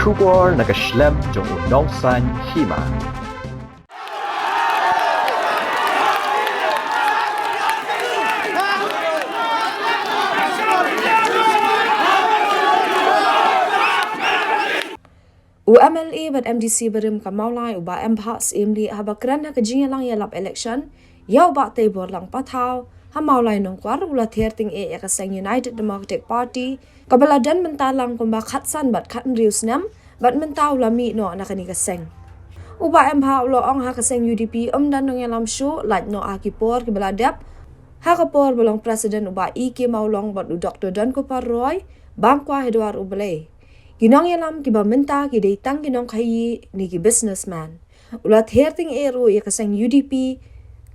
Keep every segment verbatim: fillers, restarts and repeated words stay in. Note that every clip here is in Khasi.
Khubor na ka shlem jong u Nongsaiñ Hima. U M L A bad M D C barim ka Mawlai u Bah M Bhah Syiemlieh haba kren ha ka jingïalang ïalap election ïa u Bah Teibor Langpathaw ha Mawlai Nongkwar u la ther tyngeh ïa ka seng United Democratic Party kaba la don mynta lang kumba khatsan bad khathynriew snem bad mynta u la mih noh na kane ka seng. U Bah M Bhah u la ong ha ka seng U D P ym don nongïalam shuh lait noh ha ki por kiba la dep ha ka por ba long president u Bah E K Mawlong bad u Doktor Donkupar Roy bam kwah ha dwar U Blei. Ki nongïalam kiba mynta ki dei tang ki nongkhaïi ne ki businessman. U la ther tyngeh ruh ïa ka seng U D P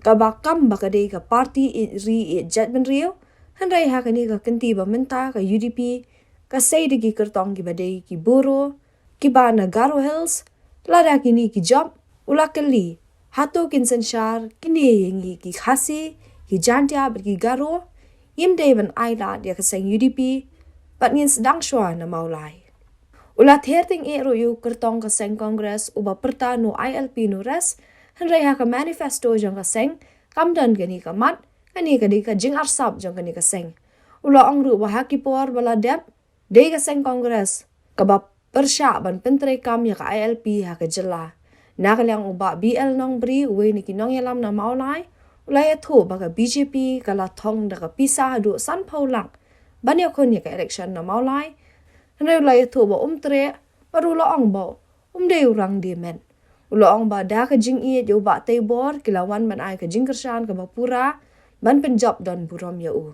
kaba kam ba ka dei ka party ïeit ri ïeit jaitbynriew. Hynrei ha kane ka kynti ba mynta ka U D P ka sei da ki kyrtong kiba dei ki bureau kiba na Garo Hills. Lada kine ki jop u la kylli, hato kin synshar kine ïa ngi ki Khasi, ki Jaintia bad ki Garo? Ngim dei ban ailad ïa ka seng U D P bad ngin sdang shuwa na Mawlai. U la ther tyngeh ruh ïa u kyrtong ka seng Congress uba pyrta no I L P no rest. Hynrei ha ka manifesto jong ka seng kam don kane ka mat. Kane ka dei ka jingarsap jong kane ka seng. U la ong ruh ba ha ki por ba la dep dei ka seng Congress kaba pyrshah ban pyntreikam ïa ka I L P ha ka jylla. Na ka liang u Bah B L Nongbri uwei na ki nongïalam na Mawlai u la ïathuh ba ka B J P ka la thong da ka pisa haduh sanphew lak ban ïakhun ïa ka election na Mawlai. Hynrei u la ïathuh ba um treh bad u la ong ba um dei u rang die met. U la ong ba da ka jingïeit ïa u Bah Teibor ki la wan ban ai ka jingkyrshan kaba pura ban pynjop don burom ïa u.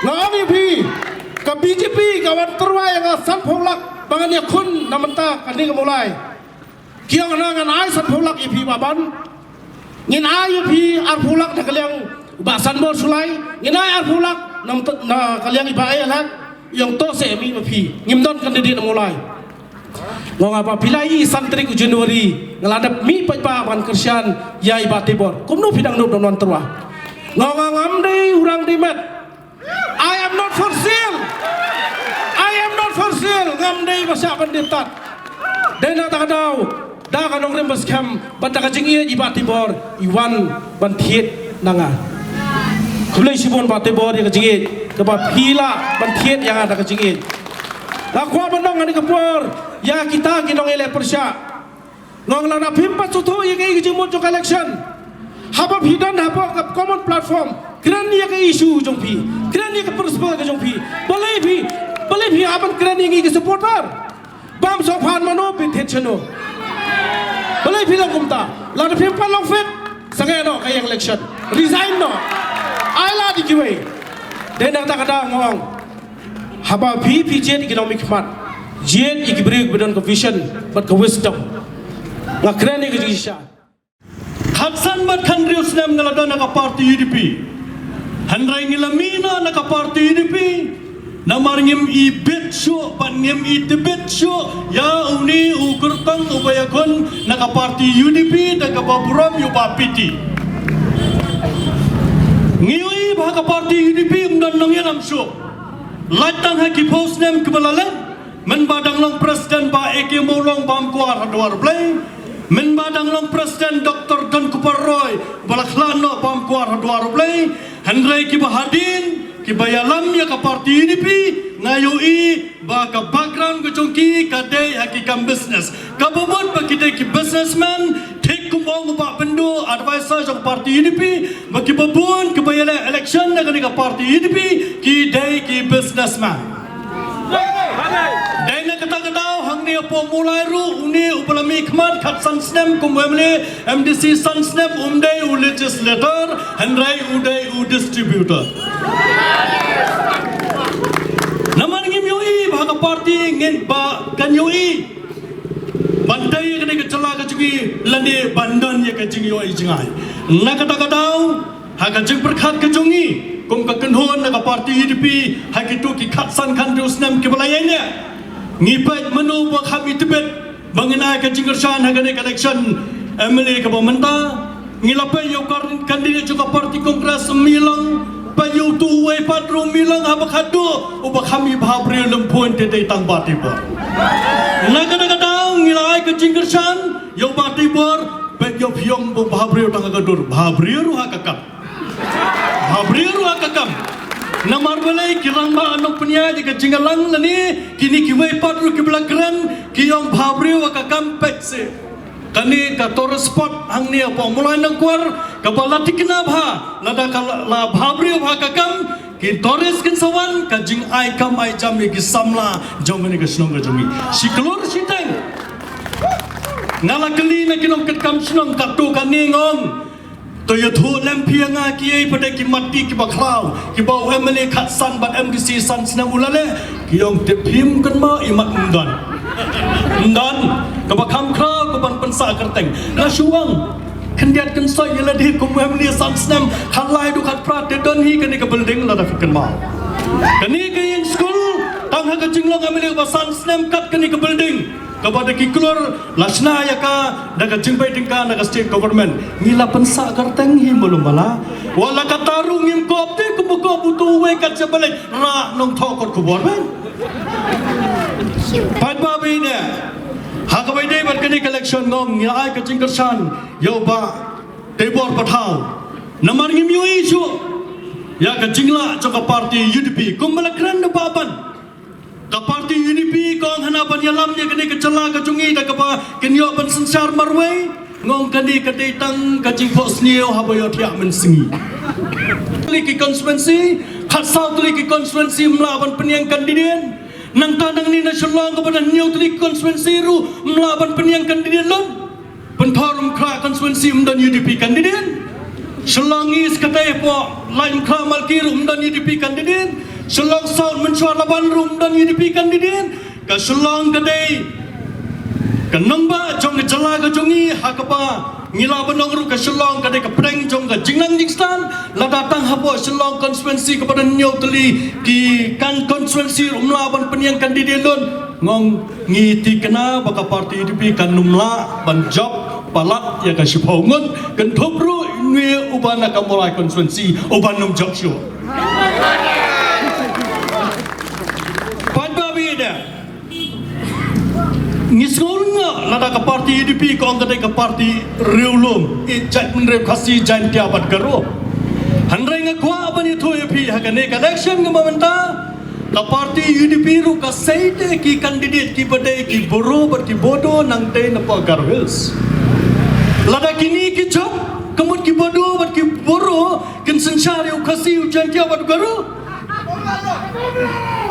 Nga ong ïa phi, ka B J P ka wan tyrwa ïa nga sanphew lak ba ngan ïakhun na mynta kane ka Mawlai. Ki ong na ngan ai sanphew lak ïa phi Bah Ban. Ngin ai ïa phi arphew lak na ka liang Bah Sanbor Shullai, ngin ai arphew lak na, na ka liang i Bah Ai Lhak. Ïong to se mi ma phi ngim don candidate na Mawlai. Nga ong ba phi la i san tarik u January nga la dep mih paidbah ban kyrshan ïa i Bah Teibor. Kumno phi dang dup don wan tyrwa? Nga ong ngam dei u rang die met. I am not for sale. I am not for sale. Ngam dei ba shah ban dep tat. Dei na ta ka daw da ka nongrim ba skhem bad da ka jingïeit i Bah Teibor i wan ban thied na nga. Khublei shibun Bah Teibor ïa ka jingïeit kaba phi lah ban thied ïa nga da ka jingïeit. Nga kwah ban ong ha kane ka por ïa kita ki nongïaleh pyrshah. Nga ong lada phim pat sngewthuh ïa kaei ka jingmut jong ka election. Haba phi don hapoh ka common platform kren ïa ka issue jong phi, kren ïa ka principle ka jong phi. Balei phi, balei phi hap ban kren ïa ngi ki supporter? Bam sngewphan mano phi thied shano? Balei phi long kumta? Lada phim pat long fit sangeh noh ka ïing election, resign noh. Ai lad ïa kiwei. Dei na kata ka daw nga ong haba phi phi jied ïa ki nongmihkhmat, jied ïa ki briew kiba don ka vision bad ka wisdom. Nga kren ïa ka jingshisha. Khatsan bad khathynriew snem nga la don ha ka party U D P. Hynrei ngi la mih noh na ka party U D P namar ngim i bit shuh bad ngim i tbit shuh ïa une u kyrtong uba ïakhun na ka party U D P da kaba burom ïa u Bah P T. Ngi ïohi ba ha ka party U D P ym don nongïalam shuh. Lait tang ha ki phew snem kiba la leit, mynba dang long president Bah A K Mawlong bam kwah ha dwar U Blei, mynba dang long president Doktor Donkupar Roy ba la khlad noh bam kwah ha dwar U Blei. Hynrei kiba hadien kiba ïalam ïa ka party U D P nga ïohi ba ka background ka jong ki ka dei ha ki kam business. Kaba mut ba ki dei ki businessman, thik kum ong u Bah Pynduh, advisor jong ka party U D P, ba kiba bun kiba ïaleh election na kane ka party U D P ki dei ki businessman. Dei na kata ka daw hangne hapoh Mawlai ruh une uba la mihkhmat khatsan snem kum u M L A, M D C san snem um dei u legislator, hynrei u dei u distributor. Namar ngim ïohi ba ha ka party ngin ba kan ïohi ban tei ïa kane ka jylla ka jong ngi lane ban don ïa ka jingïohi jngai. Na kata ka daw ha ka jingpyrkhat ka jong ngi kum ka kynhun na ka party U D P ha kito ki khatsan khathynriew snem kiba la ïaineh, ngi peit mano ba kham i tbit ba ngin ai ka jingkyrshan ha kane ka election M L A kaba mynta. Ngi la peit ïa u candidate jong ka party Congress, Milang, Ba ïa utu uwei pat ruh mi long haba khadduh uba kham i bhabriew lem pun te dei tang Bah Teibor. Na kata ka daw ngi la ai ka jingkyrshan ïa u Bah Teibor, ba ïa u phi ong ba u bhabriew tang ha ka dur, bhabriew ruh ha ka kam. Bhabriew ruh ha ka kam. Namar balei ki rangbah nongpynïaid ïa ka jingïalang lane kine kiwei pat ruh kiba la kren ki ong bhabriew ha ka kam, peit seh. Kane ka tourist spot hangne hapoh Mawlai Nongkwar kaba la thikna bha, lada ka la, la bhabriew ha ka kam, ki tourist kin sa wan, ka jingai kam ai jam ïa ki samla jong kane ka shnong ka jong ngi. Shi klur shiteng. Nga la kylli na ki nongkitkam shnong katto katne, nga ong, to ïathuh lem phi ïa nga kiei pat de ki matti kiba khraw kiba u M L A khatsan bad M D C san snem u la leh. Ki ong, tip phim kynmaw, imat ym don. Ym don kaba kham khraw kaban pynsah kyrteng. Nga shu ong, khyndiat kynsoit ïa lade kum u M L A san snem, khatlai haduh khatphra te don hi kane ka building, lada phi kynmaw. Kane ka ïing skul tang ha ka jinglong M L A ba san snem kat kane ka building kaba da ki klur la shna ïa ka da ka jingbei tyngka na ka state government. Ngi la pynsah kyrteng hi malu mala. Wat la katta ruh ngim kop te kumba kop utu uwei kat sha ba leit rah nongthoh kot khubor, bad pat ba bine ha kaba ïadei bad kane ka election, nga ong ngi la ai ka jingkyrshan ïa u Bah Teibor Pathaw. Namar ngim ïohi shuh ïa ka jinglah jong ka party U D P kumba la kren da Bah Ban. Ka party U D P ka ong hana ban ïalam ïa kane ka jylla ka jong ngi da kaba kin ïoh ban synshar marwei. Nga ong kane ka dei tang ka jingphohsniew haba ïohthiah mynsngi. Tylli ki constituency, khatsaw tylli ki constituency ym lah ban pynïeng candidate. Nangta nangne na Shillong kaba da hynñiew tylli ki constituency ruh ym lah ban pynïeng candidate lut. Pynthorumkhrah constituency ym don U D P candidate. Shillong East katei hapoh Laitumkhrah Malki ruh ym don U D P candidate. Shillong South Mynshuwa Laban ruh ym don U D P candidate. Ka Shillong katei ka nongbah jong ka jylla ka jong ngi ha kaba ngi lah ban ong ruh ka Shillong katei ka pdeng jong ka jingnang jingstad. Lada tang hapoh Shillong constituency kaba da hynñiew tylli ki kan constituency ruh ym lah ban pynïeng candidate lut. Nga ong ngi thikna ba ka party U D P kan ym lah ban jop palat ïa ka shiphew ngut, kynthup ruh ngi uba na ka Mawlai constituency uban ym jop shuh. Pat ba bine ngi sngew lyngngoh lada ka party U D P ka ong ka dei ka party riewlum, i jaitbynriew Khasi, Jaintia bad Garo. Hynrei nga kwah ban ïathuh ïa phi ha kane ka election kaba mynta, ka party U D P ruh ka sei te ki candidate kiba dei ki Boro bad ki Bodo nangtei na Garo Hills. Lada kine ki jop, ka mut ki Bodo bad ki Boro kin synshar ïa u Khasi, u Jaintia bad u Garo.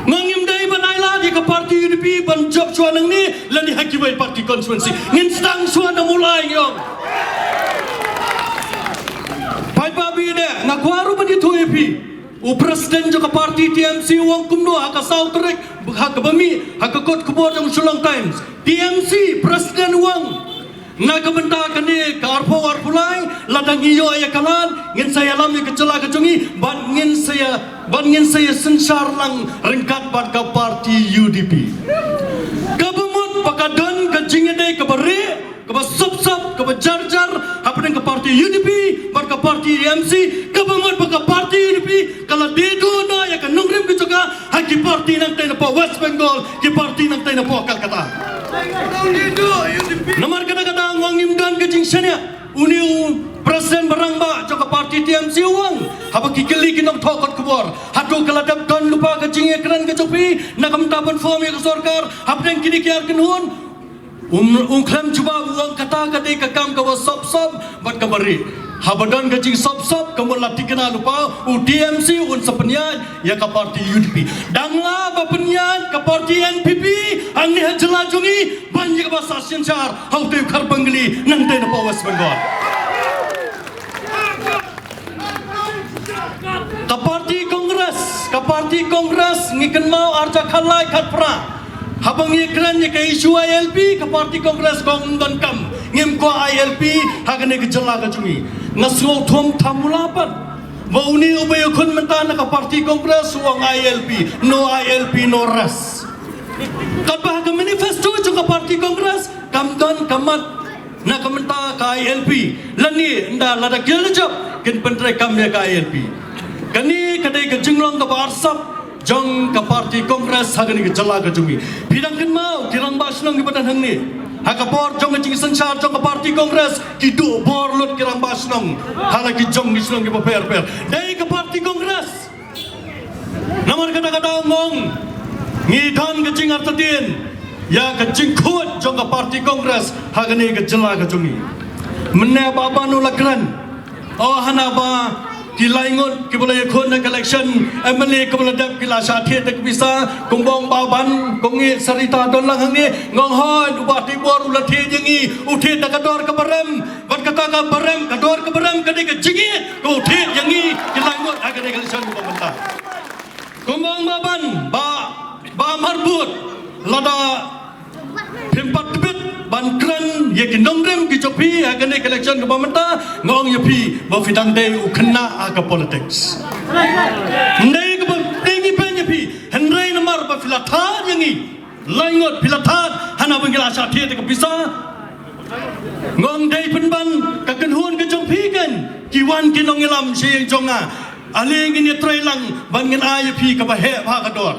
Nga ngim dei ban ailad ïa ka party U D P ban jop shuwa nangne lane ha kiwei party constituency. Ngin sdang shuwa na Mawlai, ngi ong. Pat ba bine nga kwah ruh ban ïathuh ïa phi. U president jong ka party T M C u ong kumno ha ka saw tarik, ha kaba mih ha ka kot khubor jong Shillong Times. T M C president u ong, na ka bynta kane ka arphew arphew lai, lada ngi ïoh ïa ka lad, ngin sa ïalam ïa ka jylla ka jong ngi bad ngin sa ïa, bad ngin sa ïa synshar lang ryngkat bad ka party U D P. Kaba mut ba ka don ka jingïadei kaba rieh, kaba sop sop, kaba jar jar hapdeng ka party U D P bad ka party M C, kaba mut ba ka party U D P ka la die duh noh ïa ka nongrim ka jong ka ha ki party nangtei na poh West Bengal, ki party nangtei na poh Calcutta. Namar kata kata nga ong ngim don ka jingshaniah. Une u president ba rangbah jong ka party T M C u ong, haba ki kylli ki nongthoh kot khubor, hato ka la dep don lypa ka jingïakren ka jong phi na ka bynta ban form ïa ka sorkar hapdeng kine ki ar kynhun? Um, um khlem jubab, u ong kata ka dei ka kam kaba sop sop bad kaba rieh. Haba don ka jingsop sop, ka mut la thikna lypa, u T M C un sa pynïaid ïa ka party U D P. Dang la ba pynïaid ka party N P P hangne ha jylla jong ngi ban ïa kaba sah synshar ha utei u Khar Bangli nangtei na poh West Bengal. Ka party Congress, ka party Congress ngi kynmaw arhajar khatlai khatphra, haba ngi kren ïa ka issue I L P, ka party Congress ka ong ym don kam, ngim kwah I L P ha kane ka jylla ka jong ngi. Nga sngew thum thamula pat ba une uba ïakhun mynta na ka party Congress u ong I L P, no I L P, no rest. Katba ha ka manifesto jong ka party Congress kam don ka mat na ka bynta ka I L P. Lane ynda lada ki la jop kin pyntreikam ïa ka I L P. Kane ka dei ka jinglong kaba arsap jong ka party Congress ha kane ka jylla ka jong ngi. Phi dang kynmaw ki rangbah shnong kiba don hangne, ha ka por jong ka jingsynshar jong ka party Congress, ki duh bor lut ki rangbah shnong ha la ki jong ki shnong kiba pher pher. Dei ka party Congress. Namar kata ka daw nga ong, ngi don ka jingartatien ïa ka jingkhuid jong ka party Congress ha kane ka jylla ka jong ngi. Mynne Bah Ban u la kren, o, hana ba ki lai ngut kiba la ïakhun ha ka election MLA kiba la dep ki la shah thied da ka pisa. Kumba ong Bah Ban, kong i Sarita don lang hangne, nga ong hooid, u Bah Teibor u la thied ïa ngi, u thied da ka dor kaba rem. Bad kata kaba rem, ka dor kaba rem ka dei ka jingïeit, ka u thied ïa ngi ki lai ngut ha kane ka election kaba mynta. Kumba ong Bah Ban, Bah, Bah Marbud, lada phim pat tbit ban kren ïa ki nongrim ki jong phi ha kane ka election kaba mynta, nga ong ïa phi ba phi dang dei u khynnah ha ka politics. Ym dei kaba dei ngi peit ïa phi, hynrei namar ba phi la thad ïa ngi, lai ngut phi la thad, hana ba ngi la shah thied da ka pisa. Nga ong dei pynban ka kynhun ka jong phi kan, ki wan ki nongïalam sha ïing jong nga. Ale ngin ïatrei lang ban ngin ai ïa phi kaba heh bha ka dor.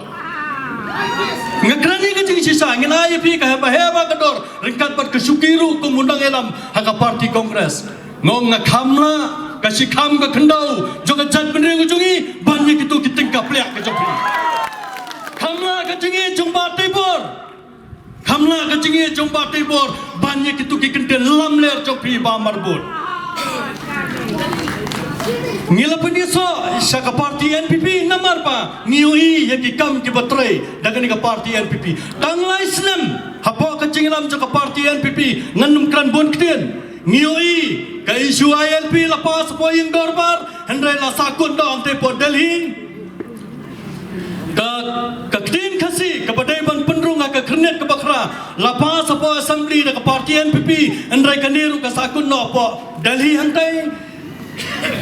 Nga kren ïa ka jingshisha, ngin ai ïa phi kaba heh bha ka dor ryngkat bad ka shuki ruh kum u nongïalam ha ka party Congress. Nga ong nga kham lah, ka shikham ka khyndew jong ka jaitbynriew ka jong ngi ban ïa kito ki tyngka pliah ka jong phi. Kham lah ka jingïeit jong Bah Teibor. Kham lah ka jingïeit jong Bah Teibor ban ïa kito ki kyntien lamler jong phi Bah Marbud. Ngi la pynïasoh sha ka party NPP namar ba ngi ïohi ïa ki kam kiba trei da kane ka party NPP. Tang lai snem hapoh ka jingïalam jong ka party NPP, ngan ym kren bun ktien. Ngi ïohi ka issue ILP la pass hapoh ïing dorbar, hynrei la sahkut noh hangtei hapoh Delhi. Ka, ka ktien Khasi kaba dei ban pynrung ha ka khyrnit kaba khra la pass hapoh Assembly da ka party NPP, hynrei kane ruh ka sahkut noh hapoh Delhi hangtei.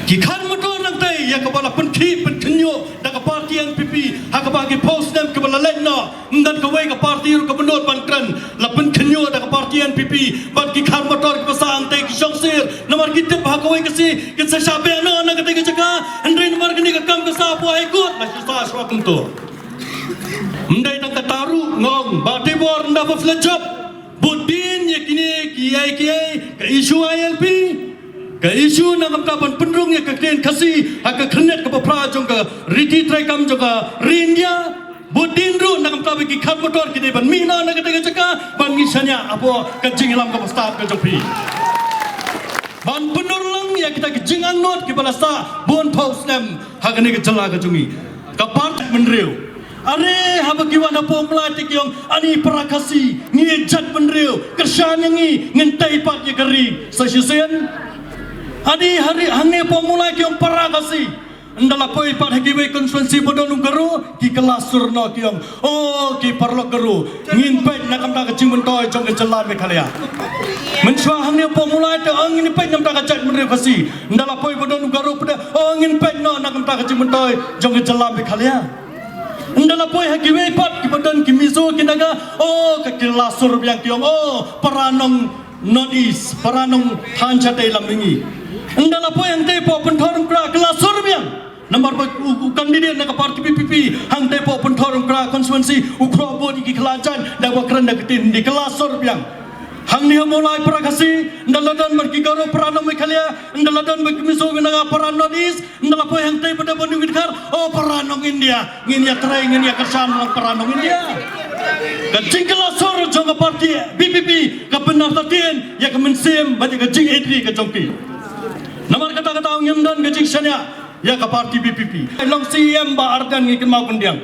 Ki khar motor hangtei ïa kaba la pynkhih pynkhynñiuh da ka party NPP ha kaba ki phew snem kiba la leit noh, ym don kawei ka party ruh kaba nud ban kren, la pynkhynñiuh da ka party NPP. Bad ki khar motor kiba sah hangtei ki shongsir namar ki tip ha kawei ka sngi kin sa shah beh noh na katei ka jaka, hynrei namar kane ka kam ka sah hapoh High Court la shu sah shuwa kumto. Ym dei tang kata ruh, nga ong Bah Teibor, ynda ba phi la jop, bud dien ïa kine kiei kiei, ka issue ILP, ka issue na ka bynta ban pynrung ïa ka ktien Khasi ha ka khyrnit kaba phra jong ka riti treikam jong ka ri India. Bud dien ruh na ka bynta ba ki khar motor ki dei ban mih noh na katei ka jaka ban ngin shaniah hapoh ka jingïalam kaba stad ka jong phi. Ban pynurlong ïa kita ki jingangnud kiba la sah bun phew snem ha kane ka jylla ka jong ngi. Ka party mynriew. Are haba ki wan hapoh Mawlai te ki ong, ani para Khasi, ngi jaitbynriew, kyrshan ïa ngi, ngin tei pat ïa ka ri sa shisien. Ani hari hangne hapoh Mawlai ki ong para Khasi. Ynda la poi pat ha kiwei constituency ba don u Garo, ki kylla sur noh ki ong, o, ki paralok Garo, ngin peit na ka bynta ka jingmyntoi jong ka jylla Meghalaya. Mynshuwa hangne hapoh Mawlai te, o, ngin peit na ka bynta ka jaitbynriew Khasi. Ynda la poi ba don u Garo pat, o, ngin peit noh na ka bynta ka jingmyntoi jong ka jylla Meghalaya. Ynda la poi ha kiwei pat kiba don ki Mizo ki Naga, o, ka kylla sur biang ki ong, o, para nong North East, para nong thain shatei lam mihngi. Ynda la poi hangtei hapoh Pynthorumkhrah kylla sur biang. Namar ba u, u candidate na ka party VPP hangtei hapoh Pynthorumkhrah constituency u khroh vote ïa ki khyllajait da kaba kren da ka ktien Hindi, kylla sur biang. Hangne ha Mawlai para Khasi, ynda la don bad ki Garo para nong Meghalaya, ynda la don bad ki Mizo ki Naga para North East, ynda la poi hangtei ba don bad u Nongkynrad, o para nong India, ngin ïatrei, ngin ïakyrshan lang para nong India. Ka jingkylla sur jong ka party VPP ka pynartatien ïa ka mynsiem bad ïa ka jingïeit ri ka jong ki. Namar kata kata ngim don ka jingshaniah ïa ka party VPP. Long CEM Bah Ardent ngi kynmaw khyndiat.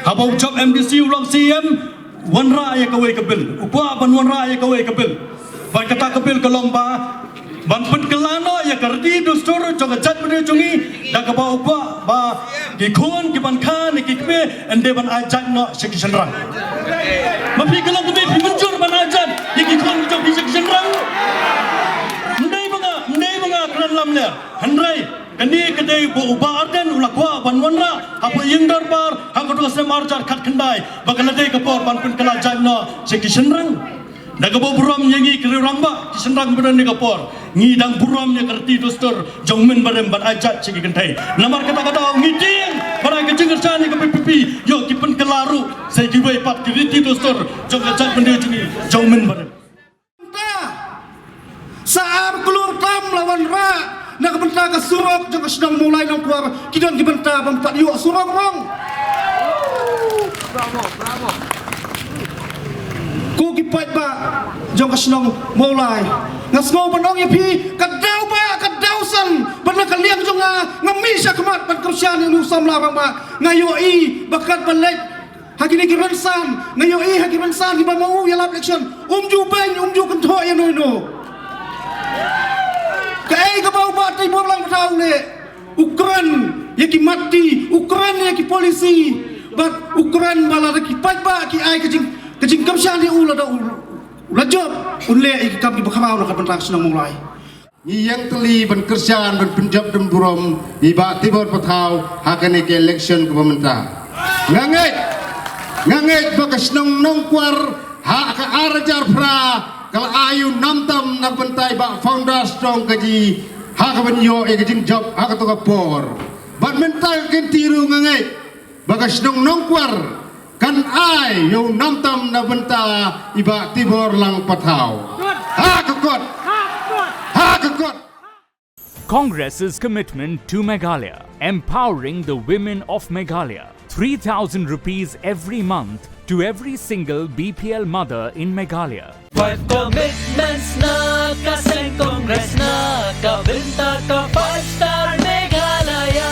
Haba u jop MDC u long CEM, wanrah ïa kawei ka bill. U kwah ban wanrah ïa kawei ka bill. Bad kata ka bill ka long ba ban pynkylla noh ïa ka riti dustur jong ka jaitbynriew jong ngi, da kaba u kwah ba ki khun kiban kha ne ki kmie yn dei ban ai jait noh sha ki shynrang. Ma phi ka long kmie phi mynjur ban ai jait ïa ki khun ki jong phi sha ki shynrang? Ym dei ba nga, ym dei ba nga kren lamler. Hynrei kane ka dei ba u Bah Ardent u la kwah ban wanrah hapoh ïing dorbar ha ka snem arhajar khatkhyndai ba ka la dei ka por ban pynkylla jait noh sha ki shynrang. Da kaba burom ïa ngi ki riew rangbah, ki shynrang ba don ha ka por. Ngi dang burom ïa ka riti dustur jong u mynbarim ban ai jait sha ki kynthei. Namar kata ka daw ngi tieng ba ka jingkyrshan ïa ka VPP ïoh ki pynkylla ruh sa ïa kiwei pat ki riti dustur jong ka jaitbynriew jong ngi jong u mynbarim. Sa ar klur tam la wanrah na ka bynta ka surok jong ka shnong Mawlai Nongkwar, ki don ki bynta bym pat ïoh surok ruh. Ko ki paidbah jong ka shnong Mawlai, nga sngew ban ong ïa phi, ka daw ba ka daw san ban na ka liang jong nga, nga mih sha khmat ban kyrshan ïa u samla rangbah. Nga ïohi ba kat ba leit ha kine ki rynsan, nga ïohi ha ki rynsan kiba ma u ïalap election, um ju beiñ, um ju kynthoh ïa no ïa no. Kaei kaba u Bah Teibor Langpathaw u leh? U kren ïa ki mat ti, u kren ïa ki policy, bad u kren ba lada ki paidbah ki ai ka jing, ka jingkyrshan ïa u, lada u, u la jop, un leh ïa ki kam kiba khraw na ka bynta ka shnong Mawlai. Ngi ïeng tylli ban kyrshan, ban pynjop don burom ïa i Bah Teibor Pathaw ha kane ka election kaba mynta. Nga ngeit, nga ngeit ba ka shnong Nongkwar ha ka ar hajar phra ka la ai u nam tam na ka bynta i Bah Founder Strong Kaji ha kaban ïoh ïa ka jingjop ha kato ka por. Bad mynta ka kynti ruh nga ngeit ba ka shnong Nongkwar kan ai ïa u nam tam na bynta i Bah Teibor Langpathaw. Ha ka kot. Ha ka kot. Congress's commitment to Meghalaya, empowering the women of Meghalaya. Three thousand rupees every month to every single B P L mother in Meghalaya. Five commitments na ka seng Congress na ka bynta ka five star Meghalaya.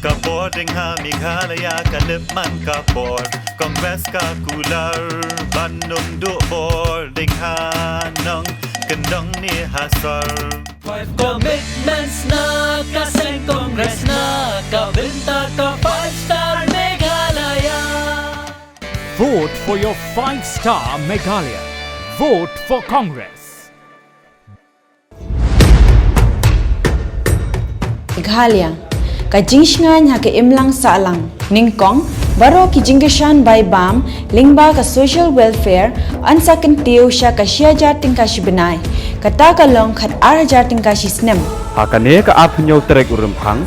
Ka bor ding ha Meghalaya ka lip man ka bor. Congress ka kular ban ym duh bor ding ha nongkyndong ne ha sor. Five commitments na ka seng Congress na ka bynta ka five star Meghalaya. Vote for your five star Meghalaya. Vote for Congress. Meghalaya, ka jingshngaiñ ha ka imlang sahlang. Nyngkong, baroh ki jingkyrshan bai bam lyngba ka social welfare yn sa kyntiew sha ka shi hajar tyngka shi bnai. Kata ka long khat ar hajar tyngka shi snem. Ha kane ka arphew hynñiew tarik u Rymphang,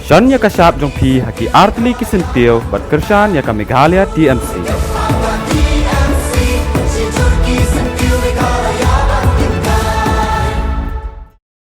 shon ïa ka shap jong phi ha ki artylli ki syntiew ban kyrshan ïa ka Meghalaya T M C.